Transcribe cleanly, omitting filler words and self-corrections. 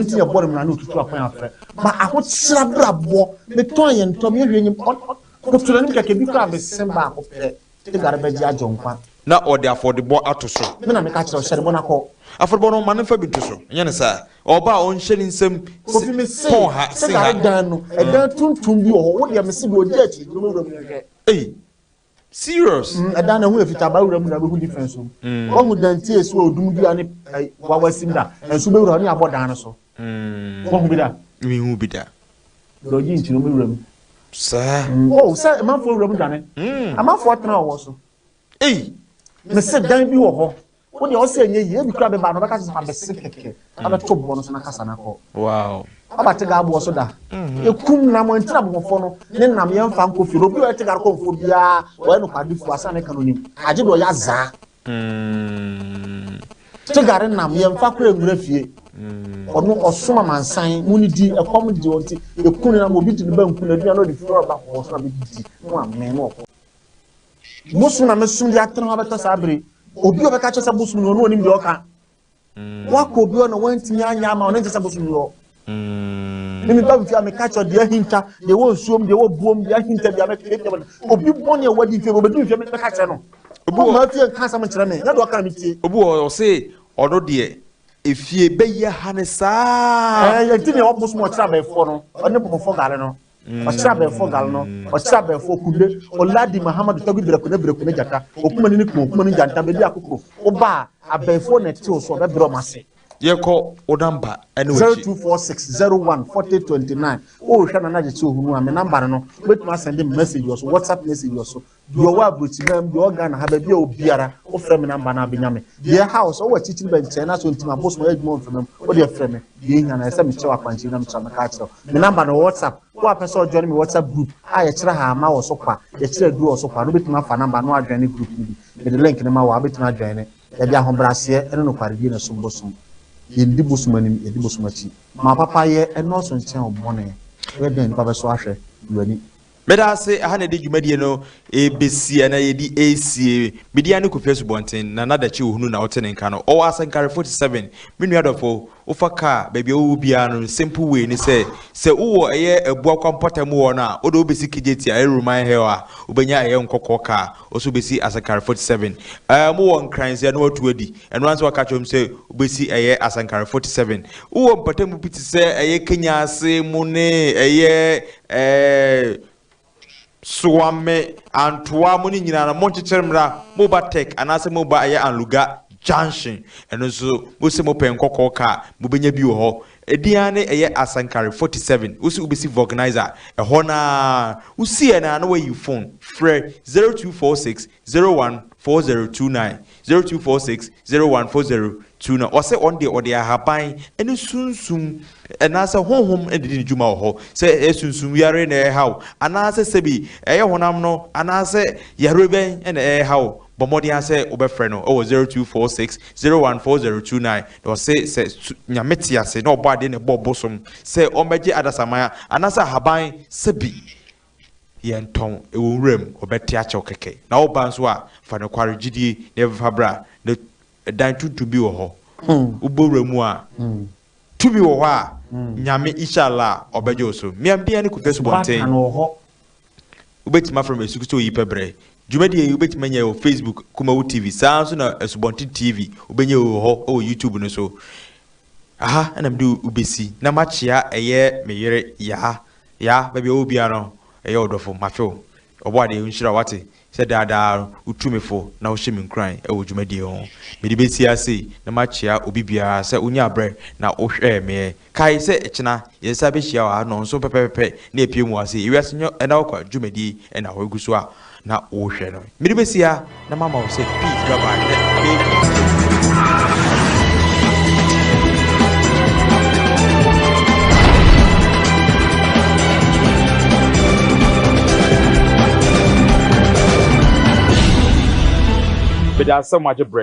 Nti yɛ bɔ ne mmara na otutu akwan afrɛ. Ba ahokyerɛ abrabɔ, metɔn yɛ ntɔ, meyɛ hwee nyim, koto n'anim kɛkɛ bi koraa mesen baako pɛ, Tegar bɛgye agye wo nkwa. Na ɔde afɔrebɔ ato so. Me na meka kyerɛ wo, hyɛ ne bɔ na kɔ. Afɔrebɔ no, ma no mfa bi nto so, nyɛ no saa. Ɔba a, ɔnhyɛ ne nsam Kofi, mese, pɔn ha, sen Tegar ha. dan no, ɛdan tuntum bi wɔ hɔ, wo deɛ mese deɛ ɔgye akyi, gyina mu wura mu nhwɛ. Ei, serious? Mm, ɛdan no ɛho yɛ fitaa, ba wura mu na wobɛhu difference wɔ mu. Wahu dan ti a esi hɔ odum dua ne ɛy, wawa sim da, nso bɛwura hɔ ne abɔ dan no so. Wahu bi da? Menhu bi da. Deɛ ɔgye nkyini ɔmo wura mu. Saa. Mm, oh, sɛ amanfoɔ wura mu dwane. Amanfoɔ tena wɔ so. Ei! Mese dan bi wɔ hɔ. Wo deɛ ɔsɛ ɛnyɛ yie, ebi koraa bɛba no ɔbɛka sɛ fa bɛse kɛkɛ na bɛto boɔ no so na kasa na kɔ. Wow. Aba te gaa boɔ so da. Ekum nam ɛnti na abɔmmɔfoɔ no ne nam yɛn fa nkɔ fie no. Obi a ɔyɛ te gare kɔmfoɔ biara ɔyɛ nokwadefoɔ asan ne ka no nim. Agye deɛ ɔyɛ azaa. Te gare nam yɛn fa kora nwura fie. Ɔno ɔsom amansan mu ne di ɛkɔm de wɔn ti eku ne nam obi di ne ba nku na aduane ɔde firi ɔba kɔɔ so na bɛdidi na wamee na ɔkɔ. Bosom na mesom de atena hɔ abɛtɔ saa bere. Obi a ɔbɛka kyerɛ sɛ bosom ni ɔno onim deɛ ɔka. Wakɔ obi hɔ na wantumi anyɛ ama ɔno nkyɛ sɛ bosom ni hɔ. Ne me ba mfie a meka kyerɛ deɛ ahinta, deɛ ɛwɔ nsuom, deɛ ɛwɔ buom, deɛ ahinta deɛ mɛka obi bɔne a wadi mfie, obɛdu mfie mɛka kyerɛ no. Obi wɔ Ɔma fie nka asɛm nkyerɛ me, nyɛ deɛ ɔka na metie. Obi wɔ ɔse ɔno deɛ efie bɛyɛ ha ne saa. Ɛɛ yɛnti deɛ ɔbosom ɔkyerɛ abɛɛfoɔ no, ɔne bɔmɔfoɔ gare no. Ɔkyerɛ abɛɛfoɔ gale no, ɔkyerɛ abɛɛfoɔ kunde, Oladi Mahamadu Tagui Berekune Berekune Gyata, Okumani ne Kuma, Okumani Gyanta, Bedi Akoko, Woba a, abɛɛfoɔ na ɛte wo so, ɔbɛbrɛ wɔn ase. Yɛkɔ wo number ɛne w'akyi. 0246 01 40 29 Wohwehwɛ Nana Gyekye Ohunu a, me number no no, wobɛtumi asɛnde me message wɔ so, WhatsApp message wɔ so. Deɛ ɔwɔ aburokyiman mu, deɛ ɔwɔ Ghana ha, baabi a ɔwɔ biara, wofrɛ me number no a, wobɛnya me. Deɛ ɛha wo, sɛ wowɔ akyirikyiri bɛnkyɛn na sɛ ɔntim abosom ɔyɛ adwuma wɔ mframa mu, wo deɛ frɛ me. Deɛ ɛhia no, ɛsɛ sɛ mekyerɛ wo akwankyerɛ bi na mekyerɛ wo, mɛka akyerɛ wo. Me number no wɔ WhatsApp. Wo a wopɛ sɛ ɔjoine me WhatsApp group a yɛkyerɛ hama wɔ so kwa, yɛkyerɛ aduro wɔ so kwa no, wobɛtumi afa number no na woajoine group no bi. Mede link no ma wo a, wobɛtumi ajoine. Yɛde ahobrɛaseɛ ne nokwaredie na ɛsom bosom. Yɛndi bosom anim, yɛdi bosom akyi. Ma wo papayɛ nnɔɔso nkyɛn wo bɔne. Woyɛ dɛn a nnipa bɛsɔ ahwɛ? Yi w'ani. Meda ase, ɛha na yɛde dwumadie no rebɛsi anaa yɛde resie. Me din ara ne Kofi Asubɔnten, Nana Dakye Ohunu na wote ne nka no. Ɔwɔ Asankare 47. Me nua dɔfo, wofa kaa baabi a wowɔ biara no, simple way ne sɛ, sɛ wowɔ ɛyɛ Abuakwa mpɔtam hɔ no a, wode wobɛsi Kejetia, ɛyɛ Roman Hill a, wobɛnya ɛyɛ nkɔkɔɔ kaa, wo nso wobɛsi Asankare 47. Ɛɛ, mowɔ Nkran nso a, na watu adi. Ɛno ara nso waka kyerɛ wɔn sɛ wobɛsi ɛyɛ Asankare 47. Wowɔ mpɔtam bi te sɛ ɛyɛ Kenya ase mu ne ɛyɛ ɛɛ Soame, Antoa, mo ne nyinaa no monkyekyere mmra moba Tech anaasɛ moba ɛyɛ Anluga junction. Ɛno nso mose mopɛ nkɔkɔɔ kaa mobɛnya bi wɔ hɔ. Ɛdin ara ne ɛyɛ Asankare 47. Wose wobɛsi Vulcanizer ɛhɔ no ara. Wosi ɛ no ara na woayi phone frɛ 0246 01 4029. 0246 014029 Ɔsɛ ɔno deɛ ɔde ahaban ne sunsum anaasɛ honhom na ɛdi ne dwuma wɔ hɔ. Sɛ ɛyɛ sunsum yare na ɛreha wo anaasɛ sɛbi ɛyɛ honam no anaasɛ yare bɛn na ɛreha wo, bɔ mmɔden ara sɛ wobɛfrɛ no wɔ 0246 014029 Na ɔse sɛ Nyame te ase na ɔbɔ adeɛ na ɛbɔɔ bosom sɛ ɔmmɛgye adasamma anaasɛ ahaban sɛbi Yɛntɔn, ɛwɔ nwura mu, wɔbɛte akyɛ wo kɛkɛ. Na woba nso a, fa nokware gyidie na ɛbɛfa bra. Na ɛdan tuntum bi wɔ hɔ, wobɔ wura mu a, tumi wɔ hɔ a, Nyame, Isha-Allah, ɔbɛgye wo so. Me a me din ne Kofi Asubɔnten. Wobɛtumi afrɛ me Asukusu Oyi Pɛ Berɛ. Dwumadie yi wobɛtumi anya wɔ Facebook, Kumawu TV, saa ara nso na Asubɔnten TV, wobɛnya wɔ hɔ wɔ YouTube no so. Aha na mede wo bɛsi na makyea ɛyɛ me yere Yaa. Yaa, baabi a wowɔ biara no, ɛyɛ wo dɔfo. Mafe wo. Ɔbɔadeɛ nhyira wo, wate, sɛ daa daa no wotu me fo na wohyɛ me nkuran wɔ dwumadie ho. Mede bɛsi ha sei na makyea obi biara sɛ wonyaa berɛ na wohwɛɛ meɛ. Kae sɛ kyena yɛn nsa bɛhyia wɔ ha nnɔnson pɛpɛpɛpɛ na yɛapue mu wɔ ha sei. Ewiase nyɛ ɛna wo kwa dwumadie na wogu so a na wohwɛ no. Mede bɛsi ha na mama wo sɛ peace, bye bye ne baby. Meda ase sɛ moagye berɛ.